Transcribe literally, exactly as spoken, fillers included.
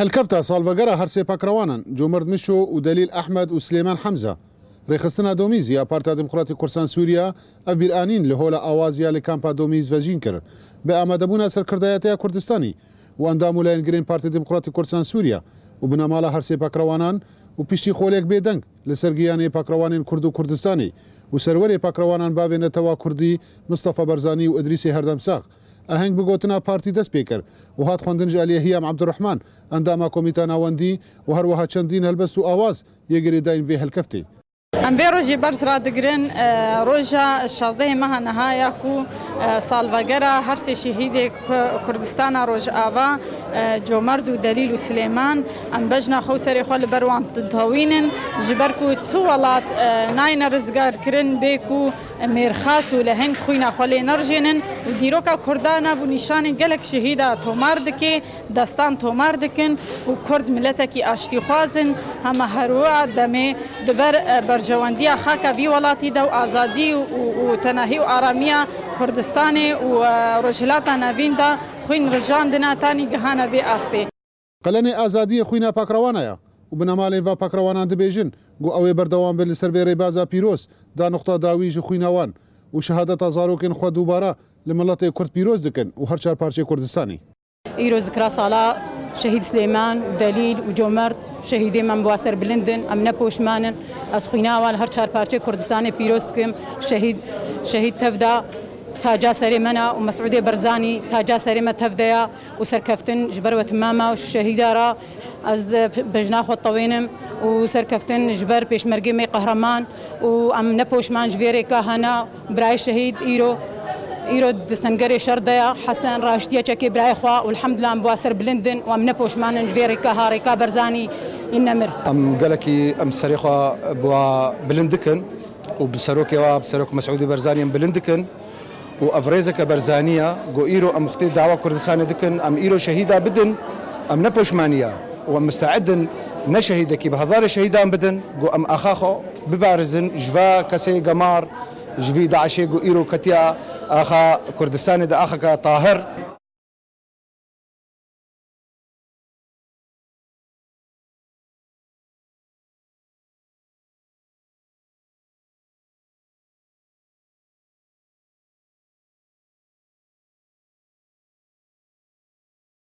Helkefta salvegera her sê pakrewanan, Comerd Mişo û Delîl Ehmed û Silêman Hemza, rêxistina Domîz ya Partiya Demokratîk Kurdistan Sûriya, ev bîranîn li Hola Awaz ya li Kampa Domîz vejîn kir, bi amadebûna Serkirdayetiya Kurdistanî û endam û layengirên Partiya Demokratîk Kurdistan Sûriya û binemala her sê pakrewanan û piştî xolek bêdeng li ser giyanê pakrewanên Kurd û Kurdistanê û serwerê pakrewanan bavê netewa Kurdî Mistefa Barzanî û Idrîsê Herdemsax, eheng bi gotina partî dest pê kir û hat xwendin ji aliyê Hiyam Ebdurrehman, endama Komîta Nawendî û her wiha çendîn helbest û awaz yê girêdayîn vê helkeftê. Em vê rojê berz radigirin, e, roja şazdehê meha niha ya ku, e, salvegera her sê şehîdê Ku-, Kurdistana Rojava, e, Comerd û Delîl û Silêman, em bejna xwe û serê xwe li ber wan ditewînin, ji ber ku tu welat, e, nayne rizgarkirin bê ku mêrxas û leheng xwîna xwe lê nerijênin û dîroka Kurdan a bû nîşanê gelek şehîda tomar dike, destan tomar dikin û Kurd miletekî aştîxwaz in, hema her wiha demê di ber, e, berjewendiya xaka vî welatî de û azadî û, û, û tenahî û aramiya Kurdistanê û, e, Rojhilata Navîn de xwîn rijandine, tanî gihane vê astê. Qelenê azadiyê xwîna pakrewana ya û binemalên va pakrewanan dibêjin ku ew ê berdewam bin li ser vê rêbaza pîroz da nuqta dawî ji xwîna wan û şehadeta zarokên xwe dubare li miletê Kurd pîroz dikin û her çar parçeyê Kurdistanê. Îro zikra sala şehîd Silêman û Delîl û Comerd şehîdê me bi wa ser bilind in. Em ne poşman in. Ez xwîna wan li her çar parçeyê Kurdistanê pîroz dikim. Şehîd, şehîd tevda taca serê me ne û Mesûdê Barzanî taca serê me tevde ya û serkeftin ji ber we timam e û şehîda re ez bejna xwe tewênim û serkeftin ji ber pêşmergê me qehreman û em ne poşman ji vê rêka hene. Birayê şehîd îro, îro di sengerê şer de ya. Hesen raştiye çekê birayê xwe û elhamdulillah em bi wa ser bilind in û em ne poşman in ji vê rêka ha rêka Barzanî yên nemir. Em gelekî em serê xwe bi wa bilind dikin û bi serokê wa, bi serok Mesûdê Barzanî em bilind dikin. û ev rêzeke Barzanî ye. Ku îro em xwedî dawa Kurdistanê dikin, em îro şehîda bidin, em ne poşmanî ye û em misteid in ne şehîdekî bi hezarê şehîdan bidin, ku em axa xwe bibarizin ji va kesê gemar, ji vî DAIŞê ku îro ketiya axa Kurdistanê de, axeke tahir.